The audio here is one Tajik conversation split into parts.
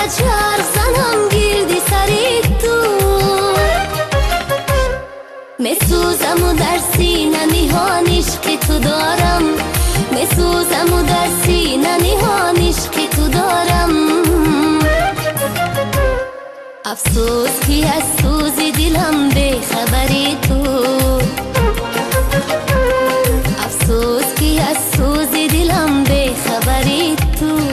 چرخ زنم گردی سری تو میسوزم و در سینه نهان عشق تو دارم میسوزم و در سینه نهان عشق تو دارم افسوس که از سوز دلم بی خبری تو افسوس که از سوز دلم بی خبری تو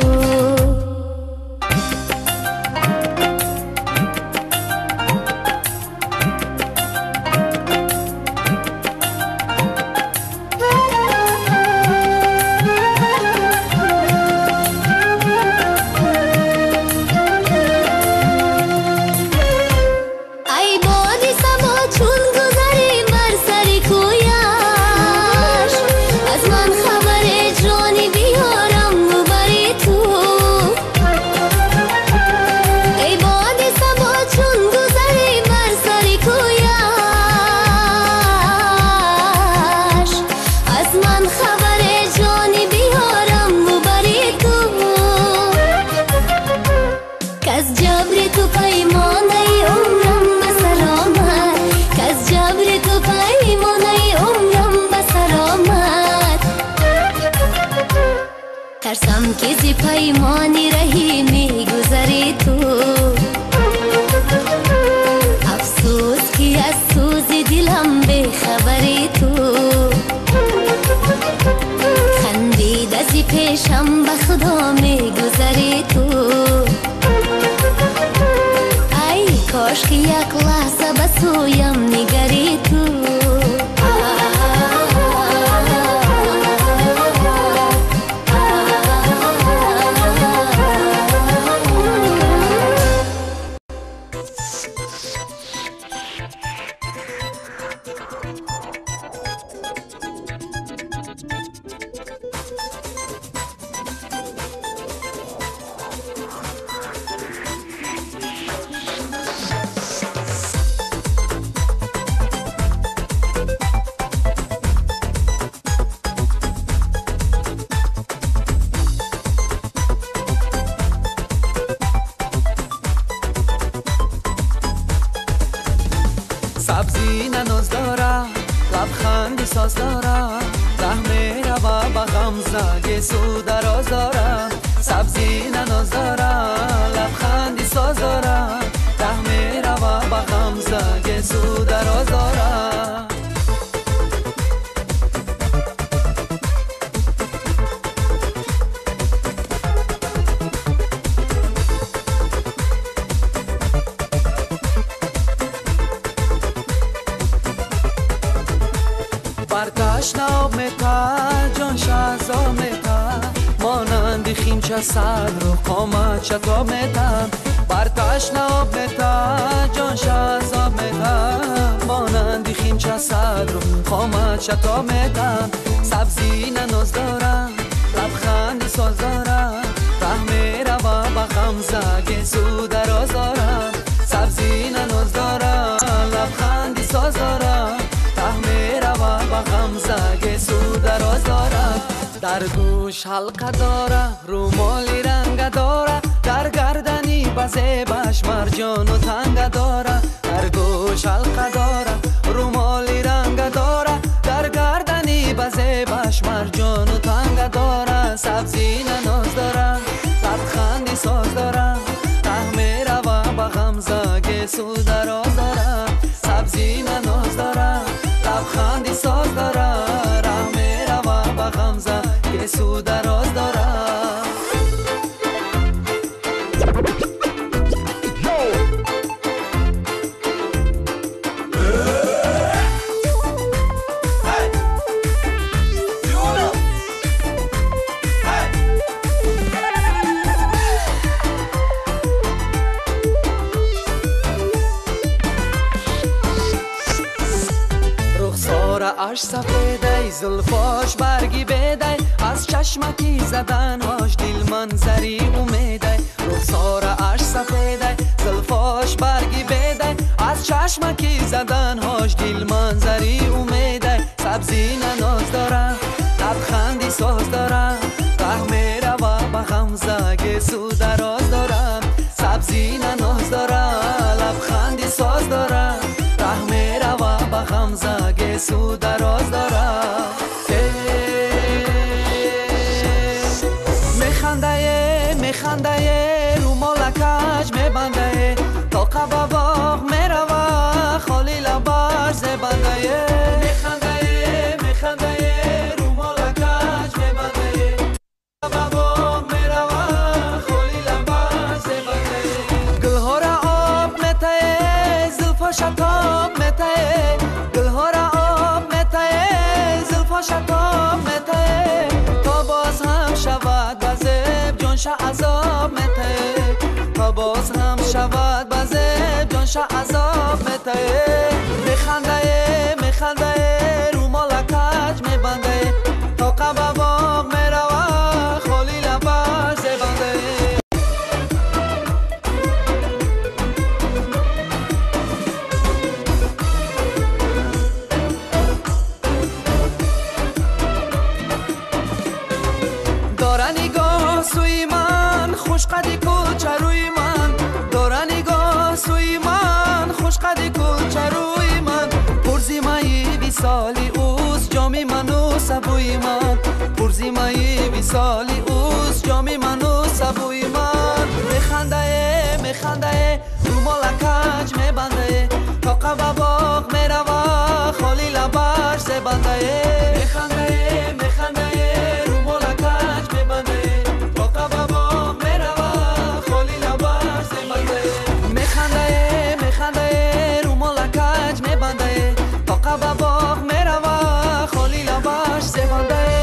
ترسم که ز پیمانی رهی میگذری تو افسوس که از سوز دلم بی خبری تو خندید از پیشم به خدا میگذری تو ای کاش که یک لحظه به سویم نگری تو زلفاش برگی بدای از چشمکی زدنهاش دل منظری امیدای رخسار اش سفیدای زلفاش برگی بدای از چشمکی زدنهاش دل منظری امیدای سبزی ناز داره لبخندی ساز داره ره میروا به غمزه گیسو دراز دارم. Механдае, механдае, румола каҷ мебандае, тоқа ба боғ мерава, холи лабаш зебандае. Механдае, механдае, румола каҷ мебандае, ба боғ мерава, холи лабаш зебандае. Гулҳора об метае, зулфоша тоб метае, гулҳора об метае, зулфоша тоб метае, то боз ҳам шавад ба зеб ҷонша азоб метае, то боз ҳам шавад ба зеб ҷонша азоб метае. Механдае, механдае, румола каҷ мебандае, тоқа ба боғ мерава, холи лабаш зебандае. Дора нигоҳ сӯи ман, хушқади кулчарӯи ман, дора нигоҳ сӯи ман, хушқади кулчарӯи ман, пурзимаи висоли ӯст ҷоми ману сабӯи ман, пурзимаи висоли ӯст ҷоми ману сабӯи ман. Механдае, механдае, румола каҷ мебандае, тоқа ба боғ мерава, холи лабаш зебандае. Механдае, механдае, румола каҷ мебандае, тоқа ба боғ мерава, холи лабаш зебандае. Механдае, механдае, румола каҷ мебандае, тоқа ба боғ мерава, холи лабаш зебандае.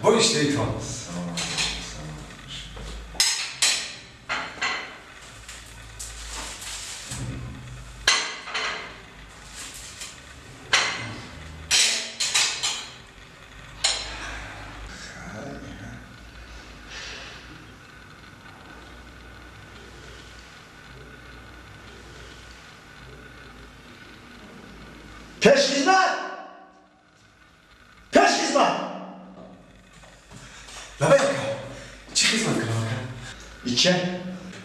Бо иштаитон. Пешхизмат! Пешхизмат! Лабай ака, чӣ хизмат кунам ака? Иче?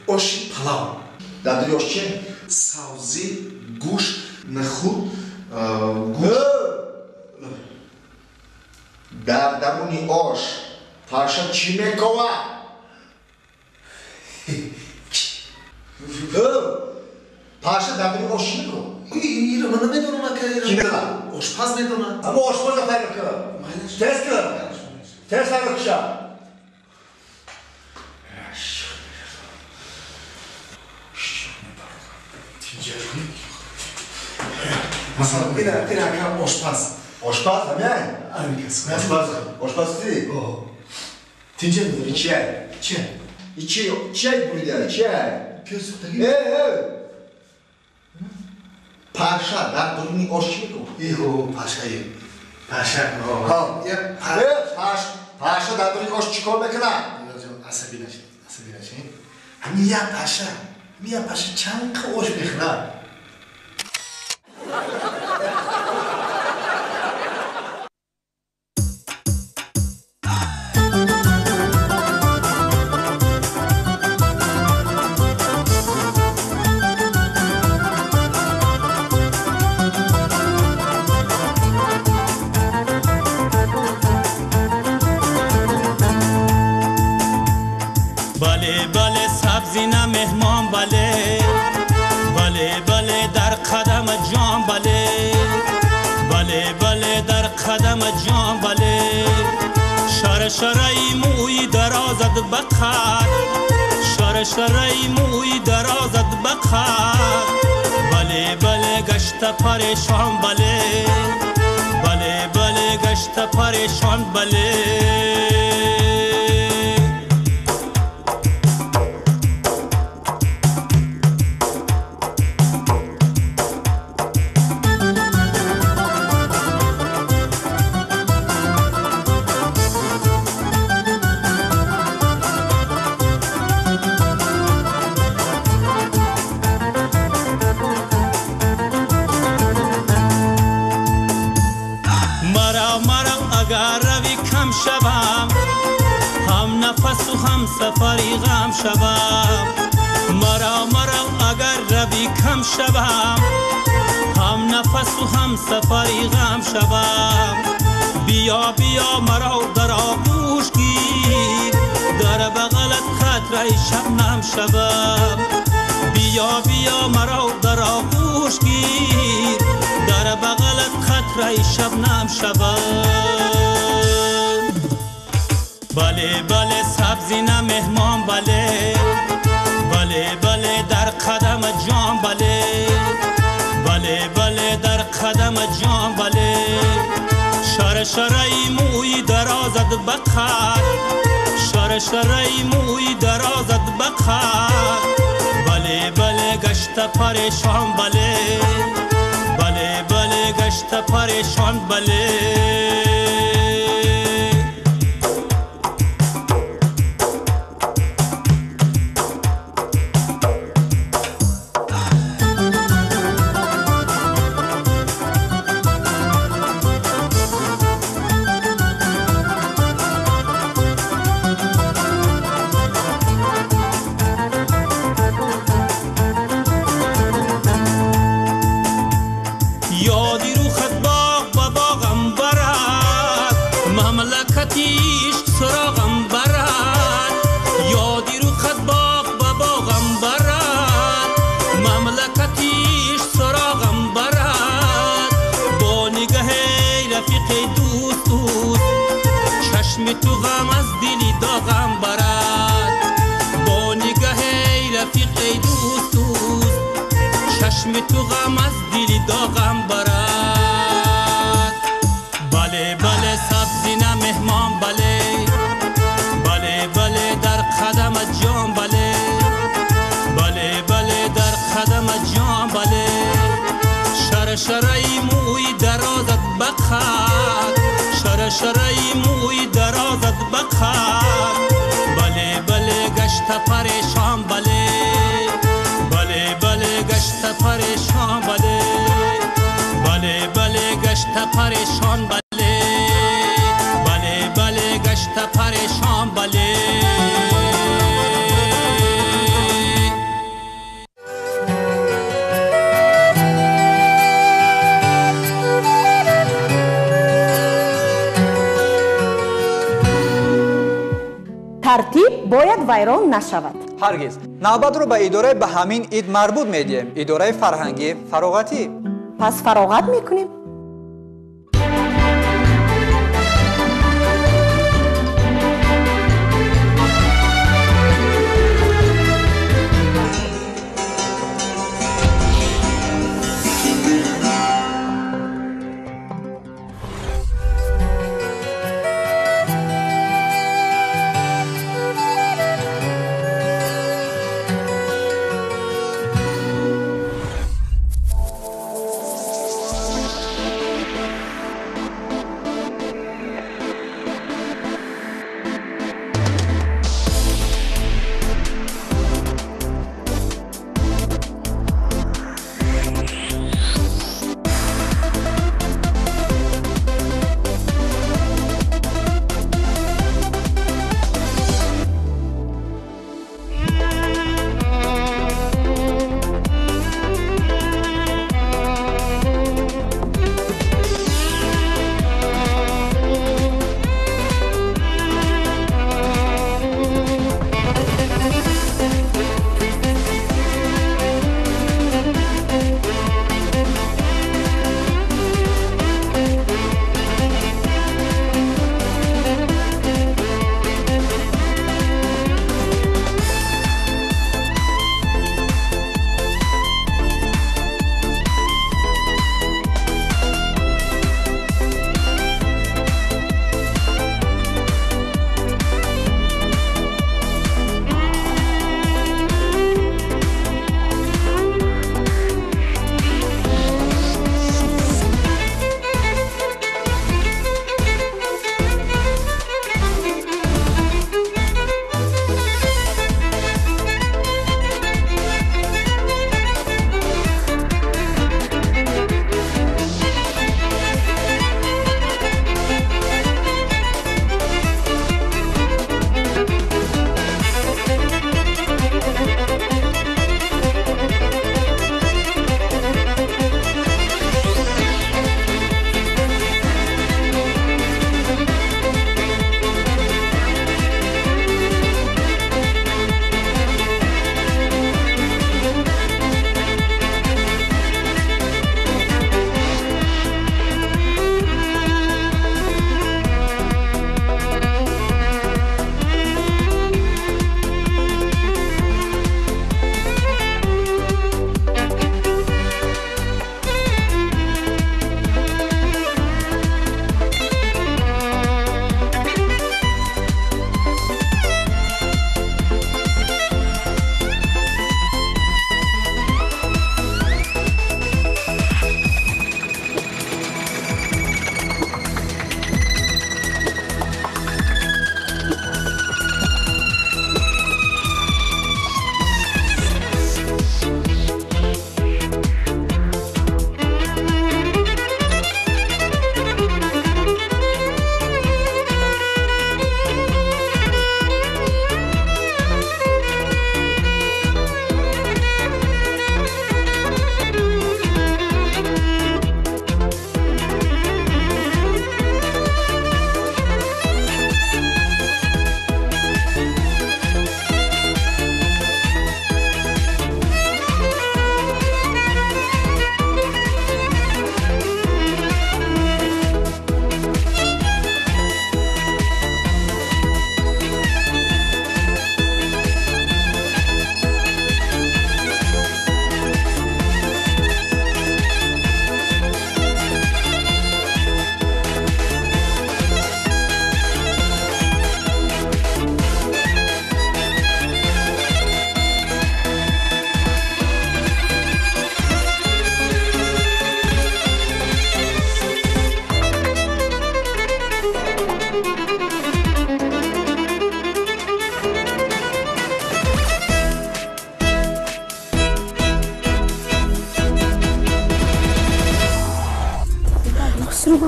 Оши палав. Дар ош че? Савзӣ, гӯшт, нахуд, гӯшт. Дар даруни ош паша чӣ мекова? Паша дар даруни ош чӣ мекова? Иро ман намедонам ака. Ки медонад? Ошпаз медонад. Аммо ошпаза тайёр кунад. Тез кун. Тез тайёр куша. Масалан, ина ака ошпаз. Ошпаз ҳамяй? Ошпаз. Ошпаз ти? Тинҷа медорӣ? Ичай. Чи? Ичи, чай бурида, чай. Пиёз сӯхтагӣ? Э, э. Паша дар даруни ош чӣ мекунад? Иҳо, пашае. Паша. Ҳа. Э, паша дар даруни ош чӣ кор мекунад? Ниёзҷон, асабӣ нашед, асабӣ нашед. Ҳамин як паша, ҳамин як паша чанд қа ош мехӯрад? Бале, бале, сабзина меҳмон, бале. Бале, бале, дар қадам ҷон, бале. Бале, бале, дар қадам ҷон, бале. Шара-шараи мӯи дарозат ба қад, шара-шараи мӯи дарозат ба қад. Бале, бале, гашта парешон, бале. Бале, бале, гашта парешон, бале. Агар рави кам шавам, ҳам нафасу ҳам сафари ғам шавам. Маро, маро, агар рави кам шавам, ҳам нафасу ҳам сафари ғам шавам. Биё, биё, маро дар оғӯш гир, дар бағалат қатраи шабнам шавам. Биё, биё, маро дар оғӯш гир, дар бағалат қатраи шабнам шавам. Бале, бале, сабзина меҳмон, бале. Бале, бале, дар қадам ҷон, бале. Бале, бале, дар қадам ҷон, бале. Шара-шараи мӯи дарозат ба қад, шара-шараи мӯи дарозат ба қад. Бале, бале, гашта парешон, бале. Бале, бале, гашта парешон, бале. Ёди рухат боғ ба боғам барад, мамлакати ишқ суроғам барад. Ёди рухат боғ ба боғам барад, мамлакати ишқ суроғам барад. Бо нигаҳи рафиқи дӯст дӯст, чашми ту ғам аз дили доғам барад. Бо нигаҳи рафиқи дӯст дӯст, чашми ту ғам аз дили доғам барад. Бале, бале, сабзина меҳмон, бале. Бале, бале, дар қадам ҷон, бале. Бале, бале, дар қадам ҷон, бале. Шара-шараи мӯи дарозат ба қад, шара-шараи мӯи дарозат ба қад. Бале, бале, гашта парешон, бале. Бале, бале, гашта парешон, бале. Бале, бале. парешон бале, бале бале гашта парешон бале. Тартиб бояд вайрон нашавад. Ҳаргиз. Навбатро ба идораи ба ҳамин ид марбут медиҳем. Идораи фарҳангӣ фароғатӣ. Пас фароғат мекунем.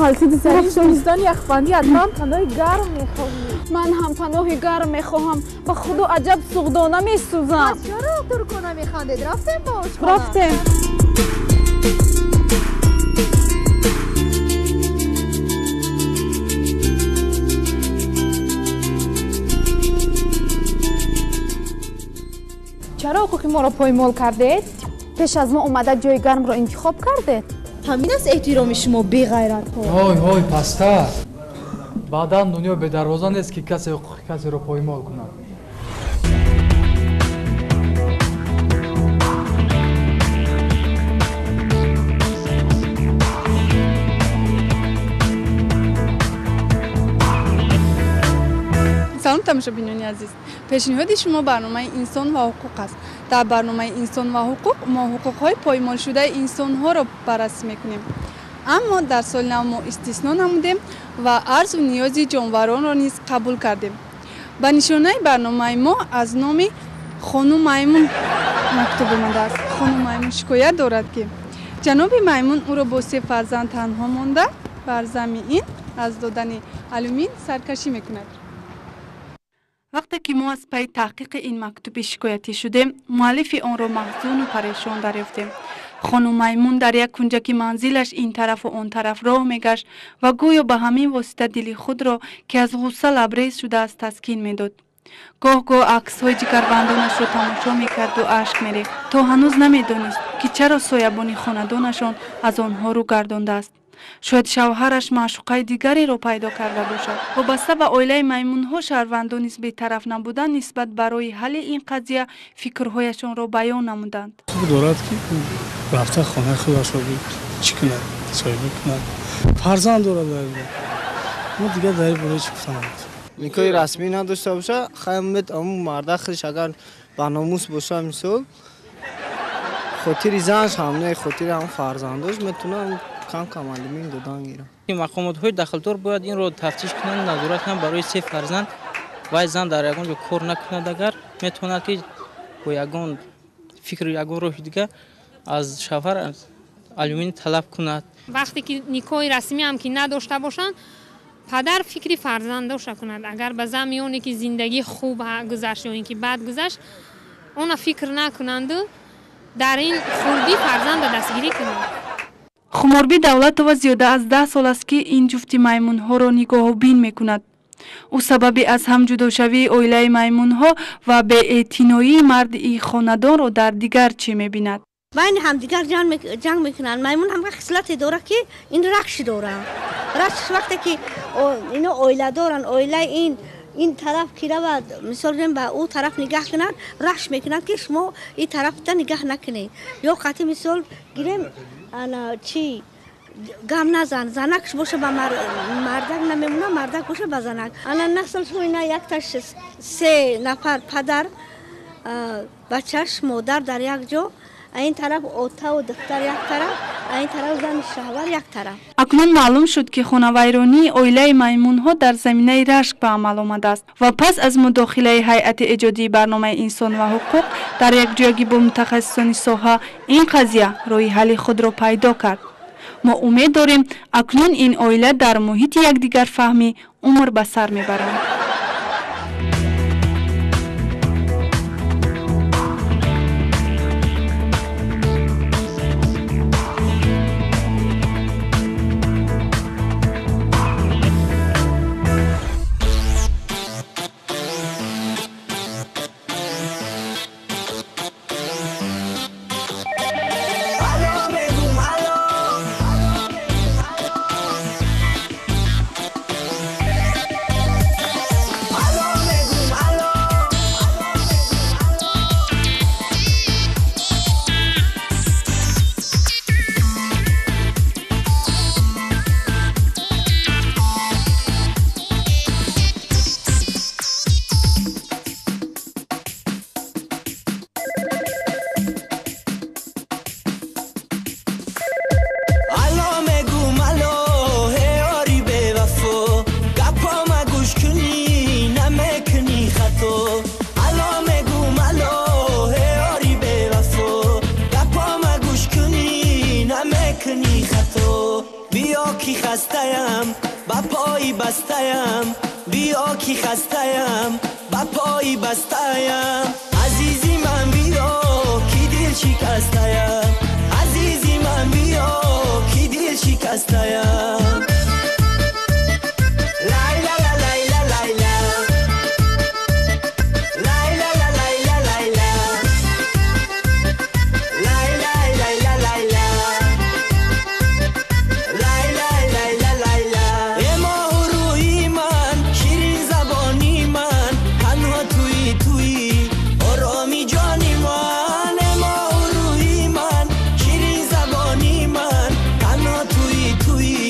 ғалтиди Дар зимистони яхбандӣ ҳатман паноҳи гарм мехоҳӣ. Ман ҳам паноҳи гарм мехоҳам. Ба худо, аҷаб суғдона месӯзам. Пас чаро туркона механдед? Рафтем ба ошхона. Рафтем. Чаро ҳуқуқи моро поймол кардед? Пеш аз мо омада ҷои гармро интихоб кардед. Ҳамин аст эҳтироми шумо, беғайратҳо. Ҳой, ҳой, пасттар. Баъдан дунё бедарвоза нест, ки касе ҳуқуқи касеро поймол кунад. Салом, тамошобинони азиз. Пешниҳоди шумо барномаи «Инсон ва ҳуқуқ» аст. Дар барномаи «Инсон ва ҳуқуқ» мо ҳуқуқҳои поймолшудаи инсонҳоро баррасӣ мекунем, аммо дар соли нав мо истисно намудем ва арзу ниёзи ҷонваронро низ қабул кардем. Ба нишонаи барномаи мо аз номи хонум Маймун мактуб омадааст. Хонум Маймун шикоят дорад, ки ҷаноби Маймун ӯро бо се фарзанд танҳо монда, бар замми ин аз додани алюмин саркашӣ мекунад. Вақте ки мо аз пайи таҳқиқи ин мактуби шикоятӣ шудем, муаллифи онро маҳзуну парешон дарёфтем. Хонум Маймун дар як кунҷаки манзилаш ин тарафу он тараф роҳ мегашт ва гӯё ба ҳамин восита дили худро, ки аз ғусса лабрез шудааст, таскин медод. Гоҳ гоҳ аксҳои ҷигарбандонашро тамошо мекарду ашк мерехт. То ҳанӯз намедонист, ки чаро соябони хонадонашон аз онҳо рӯ гардондааст. Шояд шавҳараш маъшуқаи дигареро пайдо карда бошад. Вобаста ба оилаи маймунҳо шаҳрвандон низ бетараф набудан, нисбат барои ҳалли ин қазия фикрҳояшонро баён намуданд. Ҳуқуқ дорад, ки рафта хонаи худашро чӣ кунад, соҳибӣ кунад. Фарзанд дорад. Мо дигар дар ин бора чӣ гуфтам? Никоҳи расмӣ надошта боша, хай, аму марда худаш агар ба номус боша, мисол, хотири занаш ҳам не, хотири ҳам фарзандош метавонад кам кам алимин додан гирад. Мақомотҳои дахлдор бояд инро тафтиш кунанд, назорат кунанд. Барои се фарзанд вай зан дар ягон ҷо кор накунад, агар метавонад, ки бо ягон фикру ягон роҳи дигар аз шавҳар алюмин талаб кунад. Вақте ки никоҳи расмӣ ҳам ки надошта бошанд, падар фикри фарзандоша кунад. Агар ба замми оне ки зиндагӣ хуб гузашт ё ин ки бад гузашт, она фикр накунанду дар ин хурдӣ фарзанда дастгирӣ кунанд. Хуморбӣ Давлатова зиёда аз 10 сол аст, ки ин ҷуфти маймунҳоро нигоҳубин мекунад. Ӯ сабаби аз ҳам ҷудошавии оилаи маймунҳо ва беэътиноии марди хонадонро дар дигар чӣ мебинад. Байни ҳамдигар ҷанг мекунанд. Маймун ҳам хислате дорад, ки ин рахши дорад. Рахш вақте ки ино оила доранд, оилаи ин тараф ки равад, мисол гирем, ба ӯ тараф нигаҳ кунад, рахш мекунад, ки шумо ин тарафта нигаҳ накунед. Ё қатъи, мисол гирем, ана чӣ гам назан, занакш боша, ба мардак намемона, мардак боша, ба занак. Ана насл шумо ина якташ се нафар: падар, бачаш, модар дар як ҷо, ин тараф отаву духтар як тараф, ин тараф зани шавҳар як тараф. Акнун маълум шуд, ки хонавайронии оилаи маймунҳо дар заминаи рашк ба амал омадааст ва пас аз мудохилаи ҳайати эҷодии барномаи «Инсон ва ҳуқуқ» дар якҷоягӣ бо мутахассисони соҳа ин қазия роҳи ҳалли худро пайдо кард. Мо умед дорем, акнун ин оила дар муҳити якдигарфаҳмӣ умр ба сар мебаранд. хастаям, ба пой бастаям, биё ки хастаям, ба пой бастаям. Азизи ман биё ки дил шикастаям, азизи ман биё ки дил шикастаям. Лайла ла лайла лайла, лайла ла лайла лайла, лайла лайла лайла, лайла лайла лайла. Э моҳрӯи ман, ширин забони ман, танҳо туи туи ороми ҷони ман. Э моҳрӯи ман, ширин забони ман, танҳо туи туи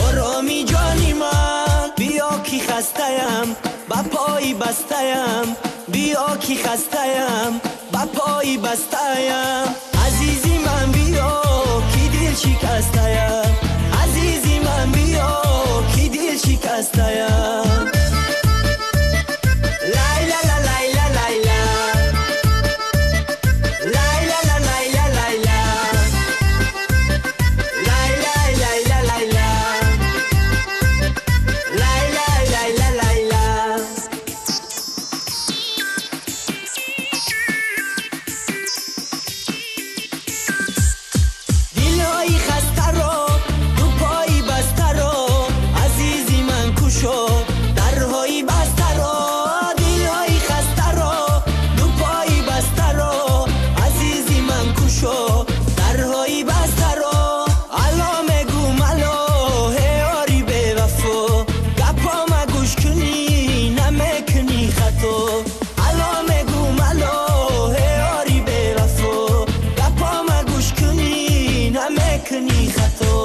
ороми ҷони ман. Биё ки хастаям, ба пой бастаям, биё ки хастаям, ба пой бастаям. Азизи ман биё ки дил шикастаям, азизи ман биё ки дил шикастаям. Лайла ла лайла лайла, лайла ла лайла лайла, лайла лайла лайла, лайла лайла лайла. Дилҳои хастаро, ду пои бастаро, азизи ман кушо дарҳои бастаро. Дилҳои хастаро, ду пои бастаро, азизи ман кушо дарҳои бастаро. Ало мегум ало, ҳе ори бевафо, гапома гӯш кунӣ намекунӣ хато. Ало мегум ало, ҳе ори бевафо, гапома гӯш кунӣ намекунӣ хато.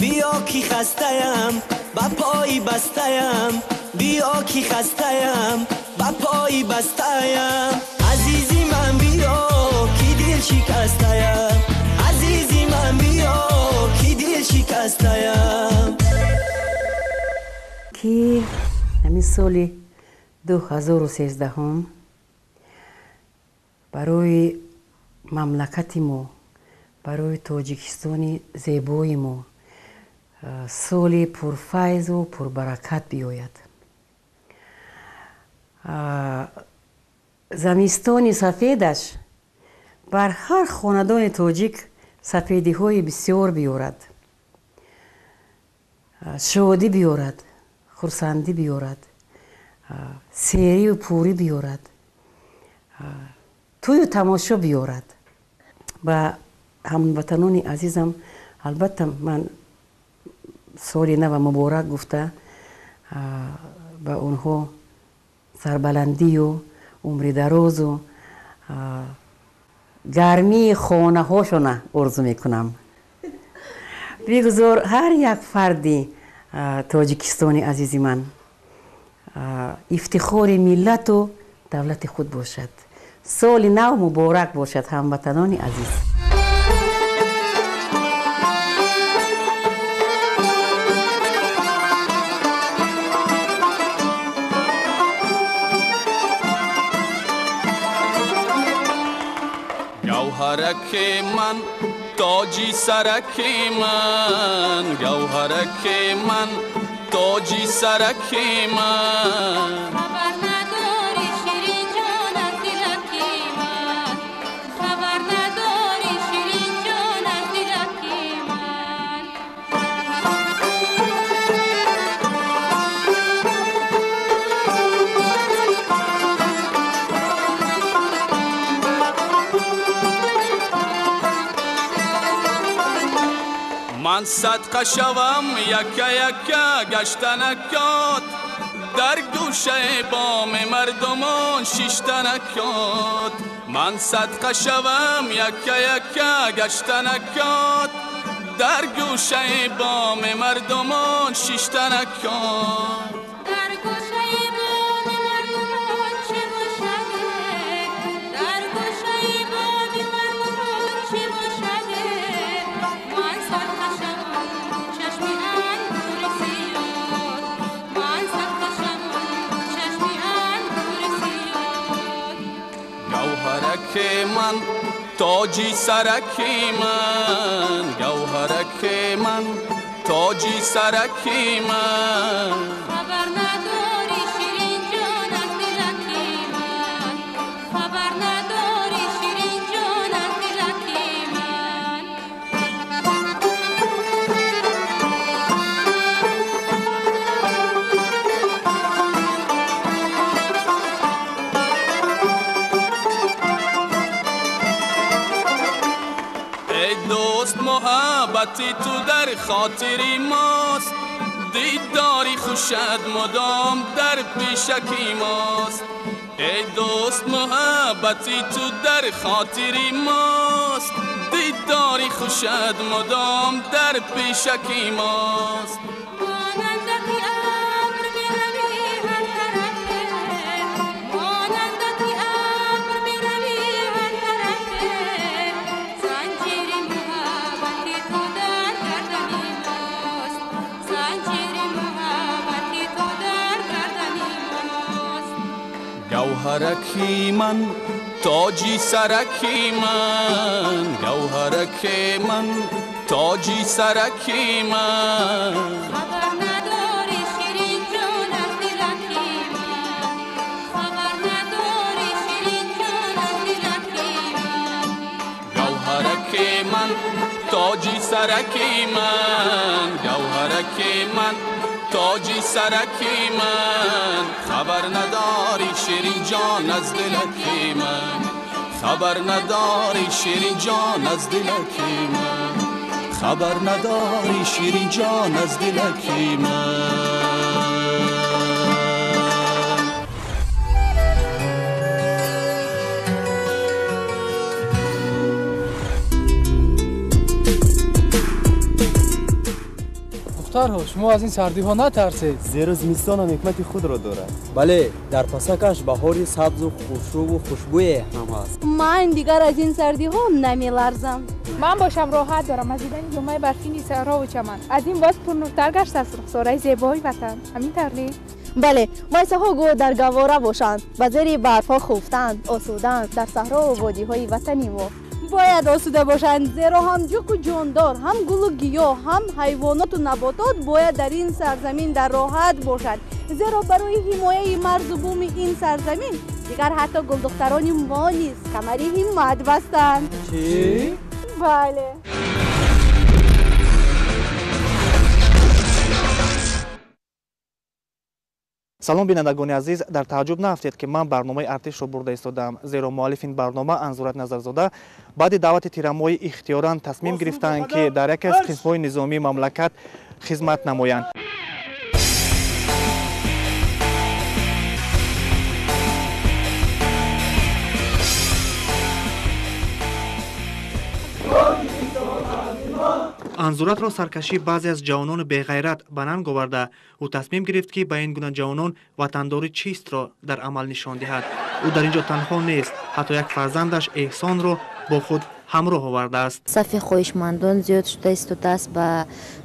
Биё ки хастаям, ба пой бастаям, биё ки хастаям, ба пой бастаям. Азизи ман биё ки дил шикастаям, азизи ман биё ки дил шикастаям. Ки ҳамин соли 2013 барои мамлакати мо, барои Тоҷикистони зебои мо соли пурфайзу пурбаракат биёяд. Замистони сафедаш бар ҳар хонадони тоҷик сафедиҳои бисёр биёрад, шодӣ биёрад, хурсандӣ биёрад, серию пурӣ биёрад, тӯю тамошо биёрад. Ба ҳамватанони азизам албатта ман соли нава муборак гуфта, ба онҳо сарбаландию умри дарозу гармии хонаҳошона орзу мекунам. Бигузор ҳар як фарди Тоҷикистони азизи ман ифтихори миллату давлати худ бошад. Соли нав муборак бошад, ҳамватанони азиз. Гавҳараки ман, тоҷи сараки ман, гавҳараки ман, тоҷи сараки ман. Хабар надорӣ ширинҷон аз дилаки ман, хабар надорӣ ширинҷон аз дилаки ман. Ман садқа шавам яка яка гаштанакот, дар гӯшаи боми мардумон шиштанакот. Ман садқа шавам яка яка гаштанакот, дар гӯшаи боми мардумон шиштанакот. Дар гӯшаи боми мардумон чӣ бошад? Дар гӯшаи боми мардумон чӣ бошад? Ман садқа шавам чашми ангури сиёҳ, ман садқа шавам чашми ангури сиёҳ. Гавҳараки ман, тоҷи сараки ман, гавҳараки ман, тоҷи сараки ман. Хабар надорӣ ширин ҷон аз дилаки ман, хабар надорӣ ширин ҷон аз дилаки ман. Эй дӯст, муҳаббати ту дар хотири мост, дидори хушат мудом дар пешаки мост. Эй дӯст, муҳаббати ту дар хотири мост, дидори хушат мудом дар пешаки мост. Монандаки абр меравӣ ҳар тарафе, монандаки абр меравӣ ҳар тарафе, занҷири муҳаббати ту дар гардани мост, занҷири муҳаббати ту дар гардани мост. Гавҳараки ман, тоҷи сараки ман, гавҳараки ман, тоҷи сараки ман. Хабар надорӣ ширин ҷон аз дилаки ман, хабар надорӣ ширин ҷон аз дилаки ман. Гавҳараки ман, тоҷи сараки ман, гавҳараки ман, тоҷи сараки ман. Хабар надорӣ ширин ҷон аз дилаки ман, хабар надорӣ ширин ҷон аз дилаки ман, хабар надорӣ ширин ҷон аз дилаки ман. Духтарҳо, шумо аз ин сардиҳо натарсед, зеро зимистон ҳам ҳикмати худро дорад. Бале, дар пасакаш баҳори сабзу хушрӯву хушбӯе ҳам ҳаст. Ман дигар аз ин сардиҳо намеларзам. Ман бошам роҳат дорам аз дидани ҷумъаи барфини саҳрову чаман. Аз ин боз пурнуртар гаштааст рухсораи зебои ватан. Ҳамин тавр нест? Бале, майсаҳо гӯё дар гаҳвора бошанд, ба зери барфҳо хуфтанд, осуданд дар саҳрову водиҳои ватани мо. Бояд осуда бошанд, зеро ҳам ҷуку ҷондор, ҳам гулу гиёҳ, ҳам ҳайвоноту наботот бояд дар ин сарзамин дар роҳат бошанд, зеро барои ҳимояи марзу буми ин сарзамин дигар ҳатто гулдухтарони мо низ камари ҳиммат бастанд. Чӣ? Бале. Салом, бинандагони азиз, дар тааҷҷуб наафтед, ки ман барномаи артишро бурда истодаам, зеро муаллиф ин барнома Анзурат Назарзода баъди даъвати тирамоҳи ихтиёран тасмим гирифтанд, ки дар яке аз қисмҳои низомии мамлакат хизмат намоянд. Анзуратро саркашии баъзе аз ҷавонони беғайрат ба нанг оварда, ӯ тасмим гирифт, ки ба ин гуна ҷавонон ватандорӣ чистро дар амал нишон диҳад. Ӯ дар ин ҷо танҳо нест, ҳатто як фарзандаш Эҳсонро бо худ ҳамроҳ овардааст. Сафи хоҳишмандон зиёд шуда истодааст ба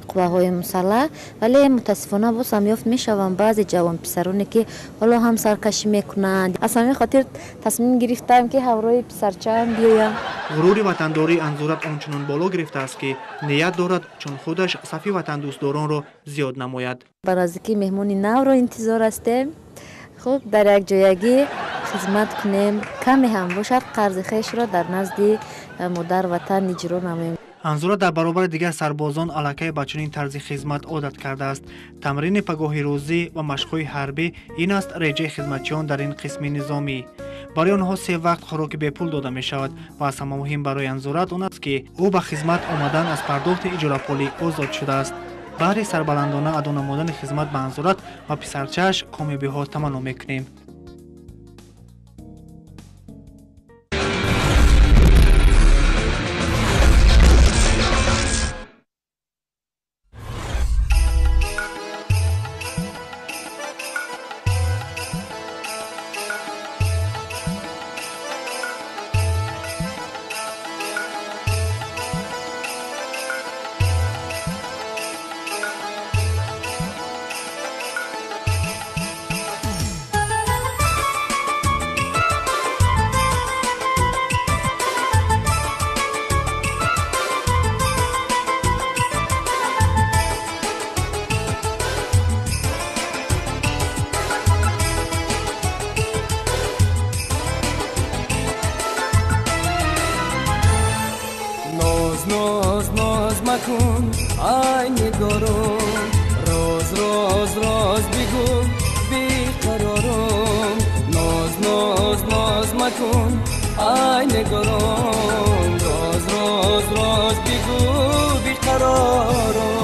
қувваҳои мусаллаҳ, вале мутаассифона боз ҳам ёфт мешаванд баъзе ҷавонписароне, ки ҳоло ҳам саркашӣ мекунанд. Аз ҳамин хотир тасмим гирифтам, ки ҳамроҳи писарчаам биёям. Ғурури ватандории Анзурат ончунон боло гирифтааст, ки ният дорад, чун худаш сафи ватандӯстдоронро зиёд намояд. Ба наздикӣ меҳмони навро интизор ҳастем. Хуб, дар якҷоягӣ хизмат кунем, каме ҳам бошад қарзи хешро дар назди модар ватан иҷро намоем. Анзурат дар баробари дигар сарбозон аллакай ба чунин тарзи хизмат одат кардааст. Тамрини пагоҳи рӯзӣ ва машқҳои ҳарбӣ ин аст реҷаи хизматчиён дар ин қисми низомӣ. Барои онҳо се вақт хӯроки бепул дода мешавад ва аз ҳама муҳим барои Анзурат он аст, ки ӯ ба хизмат омадан аз пардохти иҷорапулӣ озод шудааст. Баҳри сарбаландона адо намудани хизмат ба Анзурат ва писарчааш комёбиҳо таманно мекунем. макун ай нигорум, роз роз роз бигӯ беқарорум. Ноз ноз ноз макун ай нигорум, роз роз роз бигӯ беқарорум.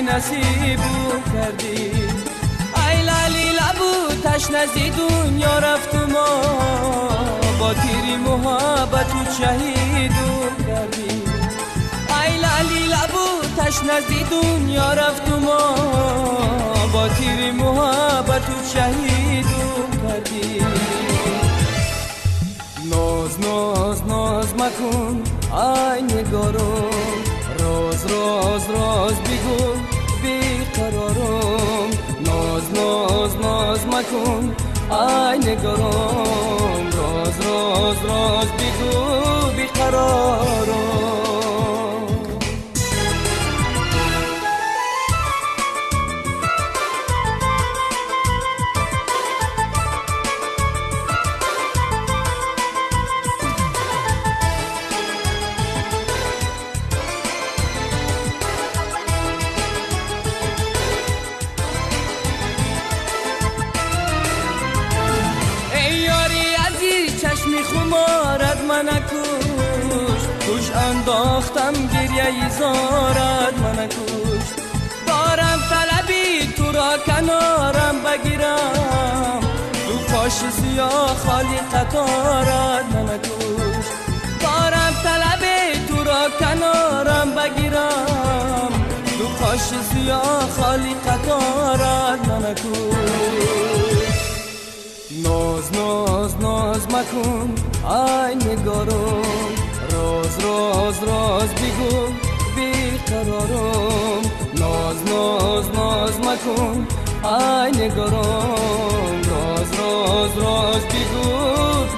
Насибу кардӣ ай лали лабу ташна зи дунё рафту мо бо тири муҳаббату шаҳиду кардӣ. Ай лали лабу ташна зи дунё рафту мо бо тири муҳаббату шаҳиду кардӣ. Ноз ноз ноз макун ай нигорум, роз роз роз бигӯ беқарорум. Ноз ноз ноз макун ай нигорум, роз роз роз бигӯ беқарорум. Хуморат манакуш, куш андохтам гирьяи зорат манакуш. Дорам талаби туро канорам багирам, ду қоши сиёҳ холи қаторат манакуш. Дорам талаби туро канорам багирам, ду қоши сиёҳ холи қаторат манакуш. Ноз ноз ноз макун ай нигорум, роз роз роз бигӯ беқарорум. Ноз ноз ноз макун ай нигорум, роз роз роз бигӯ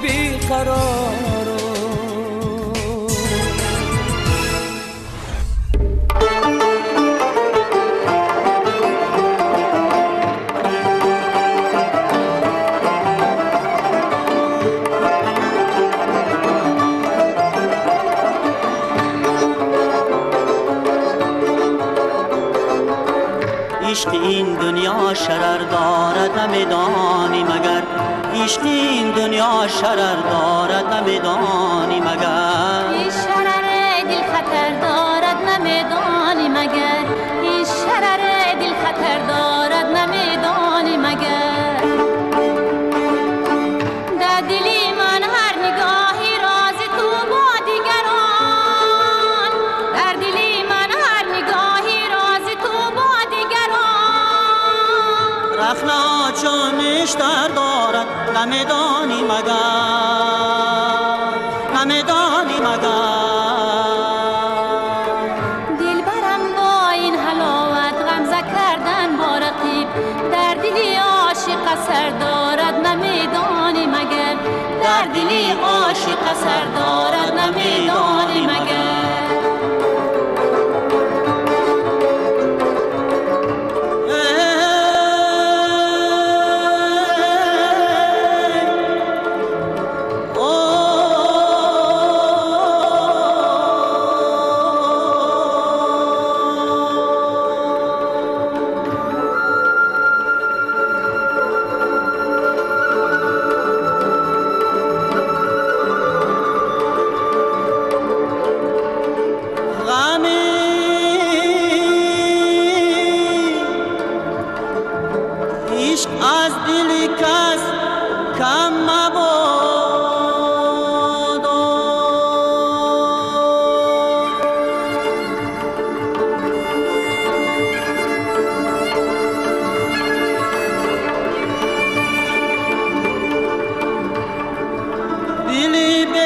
беқарорум. عشق این دنیا شرر دارد نمیدانی مگر، عشق این دنیا شرر دارد نمیدانی مگر، این شرر دل خطر دارد نمیدانی مگر، این شرر دل خطر دارد نمیدانی مگر. در دلی من هر نگاهی راز تو با دیگران، در دلی من هر نگاهی راز تو با دیگران. رخنا چون نشتر دارد نمیدانی مگر، نمیدانی مگر. دلبرم با این حلاوت غمزه کردن با رقیب، در دلی عاشق اثر دارد نمیدانی مگر، در دلی عاشق اثر دارد نمیدانی مگر. دلی به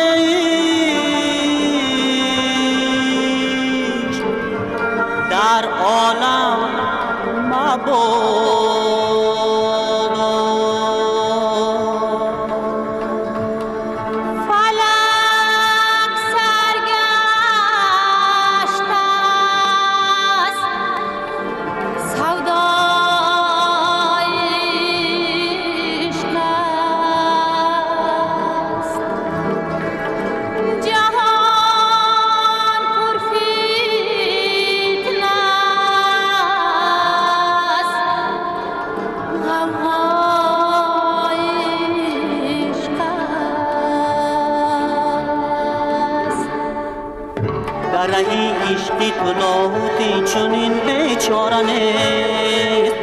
عشق Дар раҳи ишқи ту лоҳутӣ чунин бечора нест,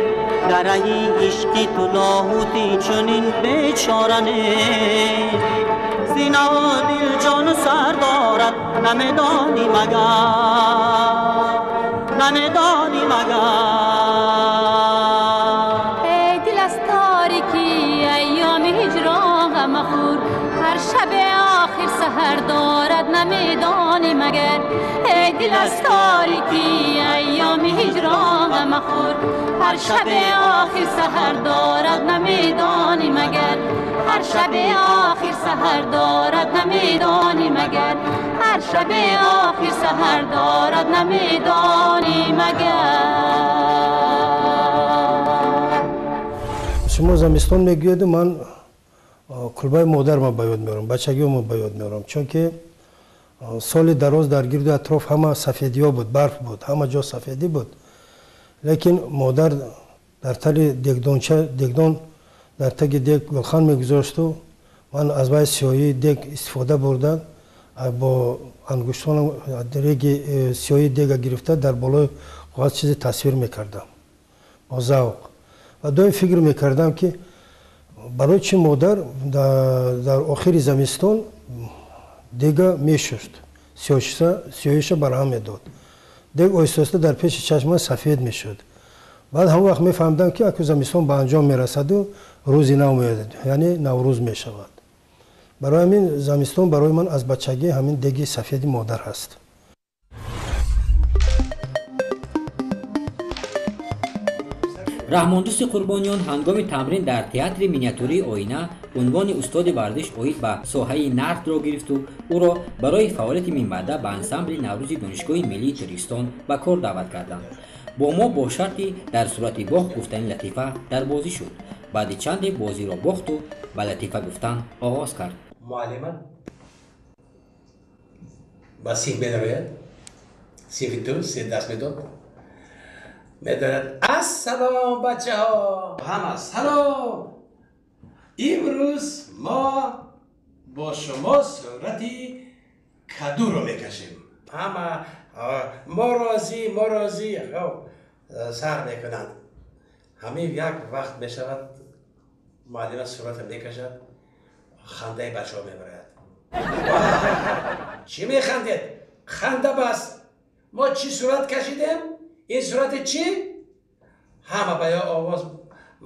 дар раҳи ишқи ту лоҳутӣ чунин бечора нест. Сина дил ҷону сар дорад, намедонӣ магар, намедонӣ магар. Эй дил аз торикӣ айёми ҳиҷрон ғамхӯр, ҳар шаб охир саҳар дорад, намедонӣ магар. Эй дил аз торикӣ айёми ҳиҷрон ғамхӯр, ҳар шаб охир саҳар дорад, намедонӣ магар. Ҳар шаб охир саҳар дорад, намедонӣ магар. Ҳар шаб охир саҳар дорад, намедонӣ магар. Шумо замистон мегӯеду, ман кулбаи модарма ба ёд меорам, бачагиёма ба ёд меорам, чунки соли дароз дар гирду атроф ҳама сафедиҳо буд, барф буд, ҳама ҷо сафедӣ буд. Лекин модар дар тали дегдонча, дегдон дар таги дег гулхан мегузошту ман аз вай сиёҳии дег истифода бурда, бо ангуштонам реги сиёҳии дега гирифта дар болои коғаз чизе тасвир мекардам бо завқ. Ва доим фикр мекардам, ки барои чӣ модар дар охири замистон дега мешуст, сиёҳиша барҳам медод, дег оҳиста оҳиста дар пеши чашман сафед мешуд. Баъд ҳамон вақт мефаҳмидам, ки аку замистон ба анҷом мерасаду рӯзи нав меояд, яъне Наврӯз мешавад. Барои ҳамин замистон барои ман аз бачагӣ ҳамин деги сафеди модар ҳаст. Раҳмондӯсти Қурбониён ҳангоми тамрин дар театри миниатюрии оина унвони устоди варзиш оид ба соҳаи нардро гирифту ӯро барои фаъолияти минбаъда ба ансамбли Наврӯзи Донишгоҳи миллии Тоҷикистон ба кор даъват карданд. Бо мо бо шарти дар сурати бохт гуфтани латифа дар бозӣ шуд. Баъди чанде бозиро бохту ба латифа гуфтан оғоз кард. Муаллима ба синф медарояд, синфи ду се дарс медод, медорад: ассалом, бачаҳо, ҳама салом, имрӯз мо бо шумо сурати кадуро мекашем. Ҳама мо розӣ, мо розӣ, сар мекунанд. Ҳамин як вақт мешавад, муаллима сурата мекашад, хандаи бачаҳо мебарад. Чӣ механдед? Ханда бас, мо чӣ сурат кашидем? Ин сурати чӣ? Ҳама ба ё овоз: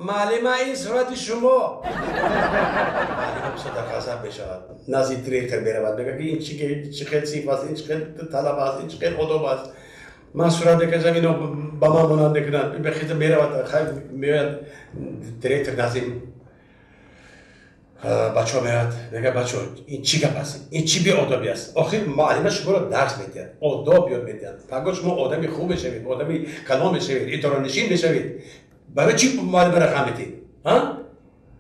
муаллима, ин сурати шумо. Муаллима бисёр дар ғазаб мешавад, назди директор меравад, мегӯяд, ки ин чӣ хел синф аст, ин чӣ хел талаб аст, ин чӣ хел одоб аст, ман сурат мекашам, ино ба ман монанд мекунанд. Бехита меравад, хайр, меояд директор назди бачаҳо меояд, мегӯяд: бачаҳо, ин чӣ гап аст, ин чӣ беодобӣ аст? Охир муаллима шуморо дарс медиҳад, одоб ёд медиҳад, пагоҳ шумо одами хуб мешавед, одами калон мешавед, идоранишин мешавед. Барои чӣ муаллимаро ғам медиҳед?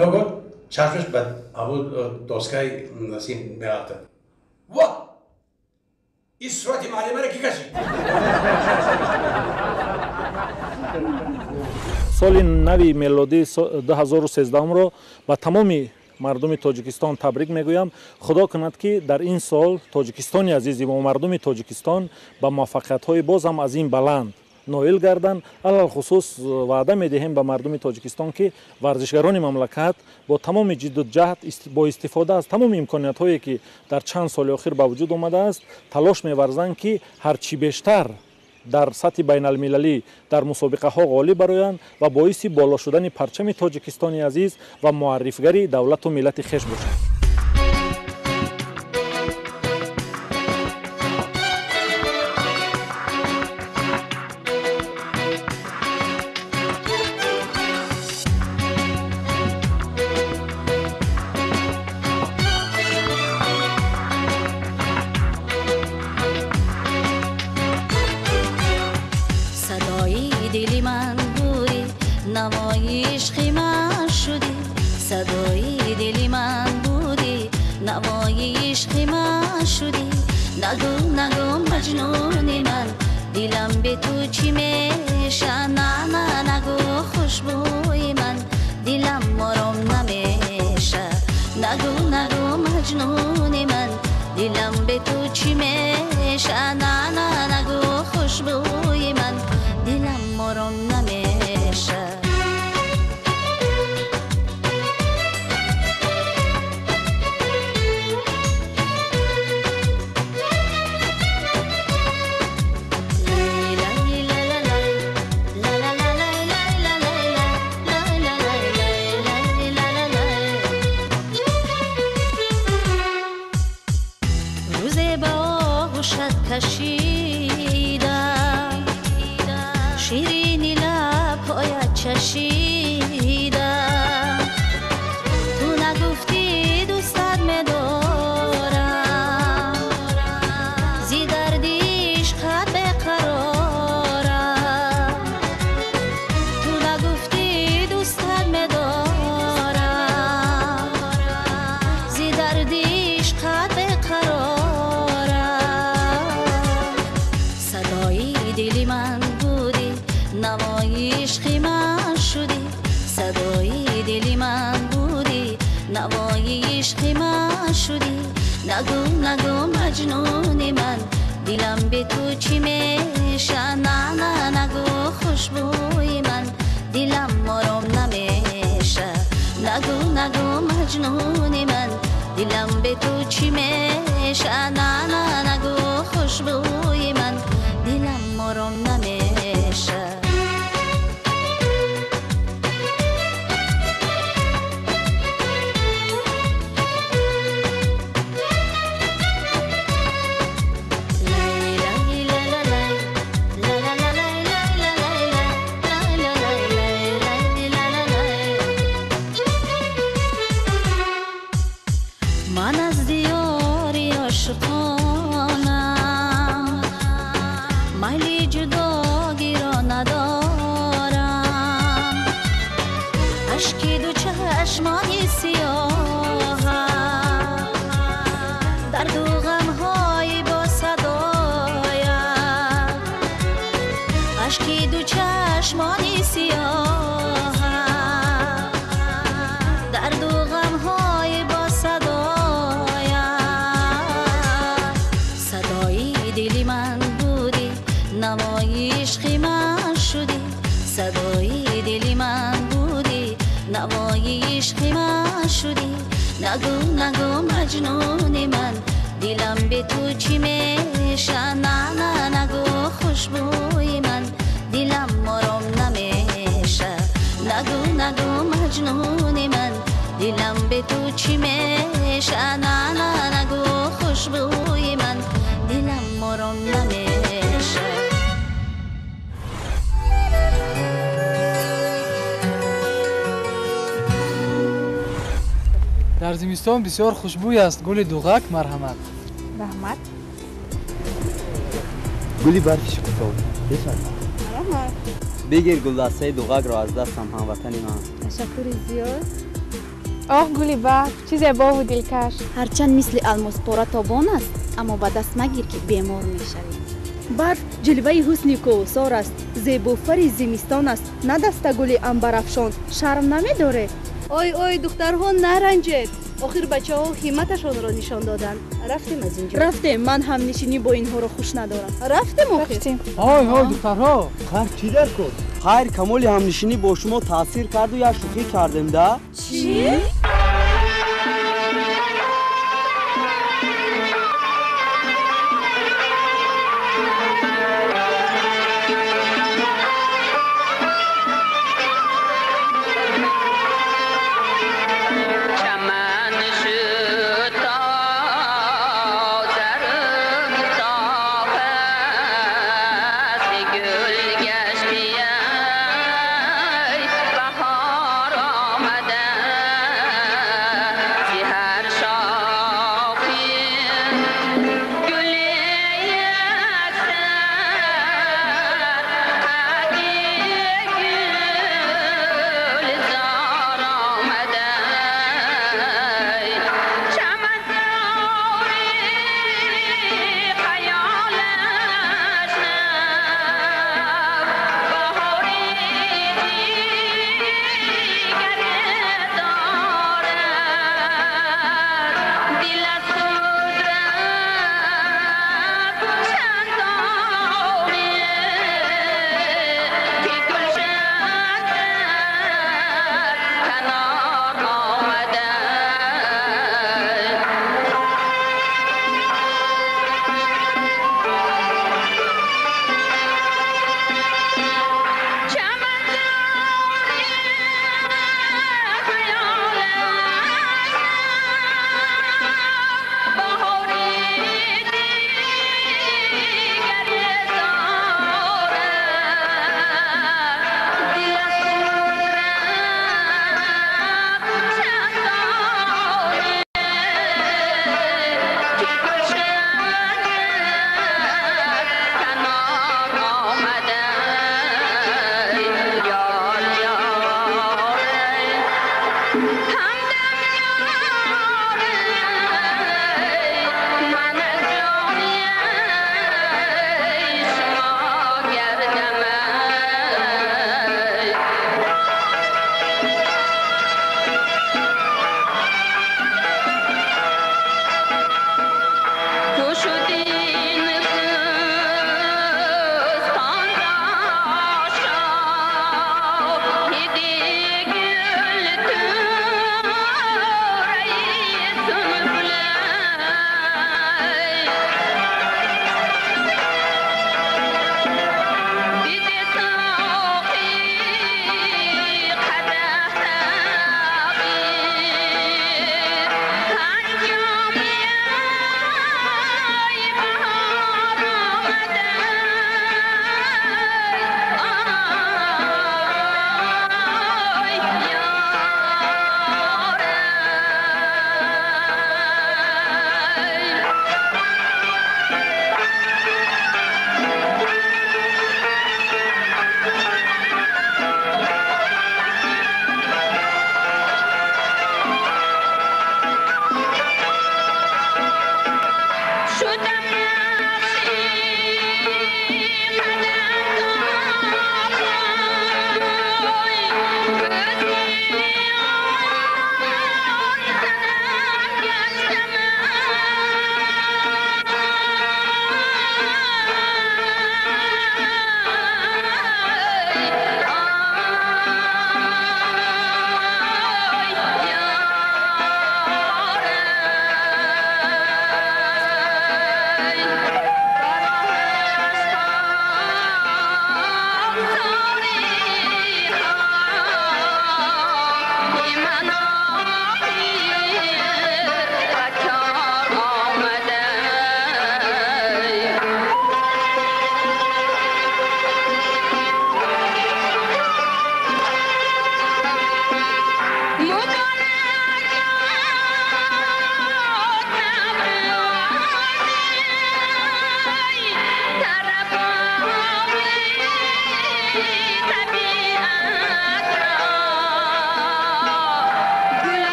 Ногоҳ чашмаш ба ҳамун доскаи синф меафтад. Во, ин сурати муаллимаро кӣ кашид? Соли нави мелодии 2013-ро ба тамоми мардуми Тоҷикистон табрик мегӯям. Худо кунад, ки дар ин сол Тоҷикистони азизи мо, мардуми Тоҷикистон ба муваффақиятҳои боз ҳам аз ин баланд ноил гарданд. Алалхусус ваъда медиҳем ба мардуми Тоҷикистон, ки варзишгарони мамлакат бо тамоми ҷидду ҷаҳд, бо истифода аз тамоми имкониятҳое, ки дар чанд соли охир ба вуҷуд омадааст, талош меварзанд, ки ҳарчи бештар дар сатҳи байналмилалӣ дар мусобиқаҳо ғолиб бароянд ва боиси боло шудани парчами Тоҷикистони азиз ва муаррифгари давлату миллати хеш бошанд. Нагу, нагу, маҷнуни ман, дилам бе ту чӣ меша? На, на. کشیدم، شیرینی لبهایت چشیدم. تو نگفتی دوستت می‌دارم، زی دردی عشقت بقرارم. تو نگفتی دوستت می‌دارم، زی دردی عشقت بقرارم. صدای دلی من بودی، نوای عشقی من شدی. صدای دلی من بودی، نوای عشقی من شدی. نگو نگو مجنون من، دلم به تو چی میشه. نه نه نگو خوشبوی من، دلم آرام نمیشه. نگو نگو مجنون من، دلم به تو چی میشه. نه نه نگو خوشبوی من، دلم آرام نمیشه. من از دیاری عاشقانم، میل جدایی را ندارم. اشکی دو چشمای سیاهم، درد و غمهای با صدایم. اشکی دو چشمای سیاهم، درد و غمهای با صدایم. صدای دلی من بودی، نوای عشقی من شدی. صدای دلی من بودی، نوای عشقی من شدی. نگو نگو مجنون من، دلم به تو چی میشه. نه نه نگو خوشبوی من، دلم آرام نمیشه. نگو نگو مجنون من، دلم به تو چی میشه. نه نه نگو خوشبوی من، دلم آرام نمیشه. Дар зимистон бисёр хушбӯй аст гули дуғак. Марҳамат. Раҳмат. Гули барфи шукуфо, бифарма. Раҳмат. Бигир гулдастаи дуғакро аз дастам, ҳамватани ман. Ташаккури зиёд. Оҳ, гули барф, чӣ зебову дилкаш. Ҳарчанд мисли алмоспора тобон аст, аммо ба даст магир, ки бемор мешавӣ. Барф ҷилваи ҳусни кӯҳсор аст, зебофари зимистон аст, на дастагули амбарафшон. Шарм намедоред? Ой ой, духтарҳо, наранҷед. Охир бачаҳо ҳимматашонро нишон доданд. Рафтем аз инҷо. Рафтем, ман ҳамнишинӣ бо инҳоро хуш надорам. Рафтем охир. Ҳой ҳой, духтарҳо. Хайр, чӣ дар кор? Хайр, камоли ҳамнишинӣ бо шумо таъсир карду як шӯхӣ кардем да. Чӣ? Gül geçti ey bahar.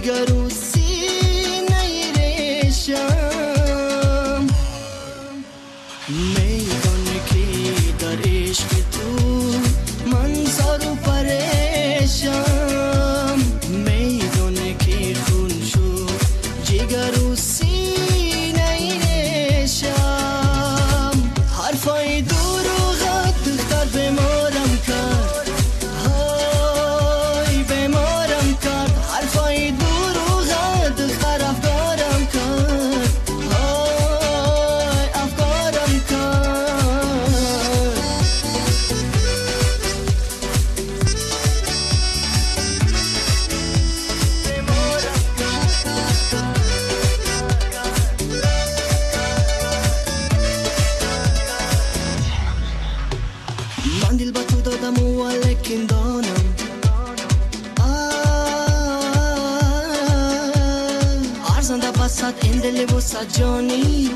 جگر و سینه ریشم میدانی که در عشق تو من زار و پریشم میدانی که خون شد جگر و سینه ریشم حرفای دروغت دختر بیمارم کرد های بیمارم کرد حرفای دروغت دختر افکارم کرد های افکارم کرد من دل به تو دادم ولیکن دانم ارزنده بسد این دل و صد جانی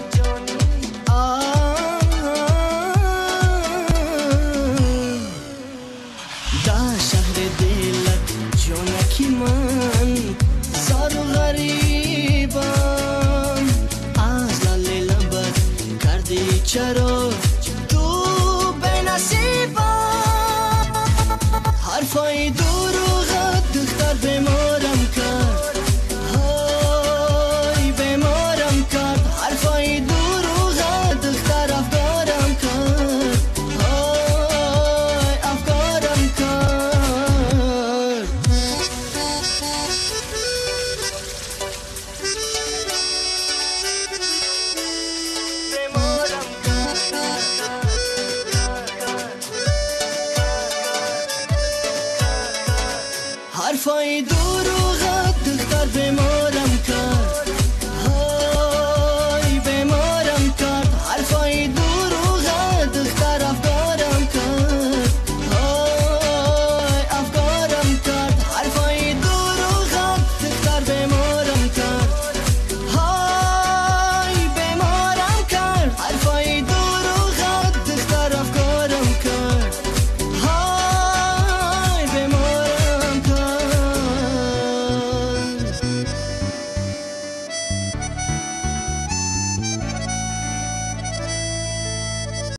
در شهر دلت جانکی من زار و غریبم از لال لبت کردی چرا تو بینصیبم حرفای دروغت دختر بیمارم کرد های بیمارم کرد حرفای دروغت دختر افکارم کرد های افکارم کرد حرفای دروغت دختر بیمارم کرد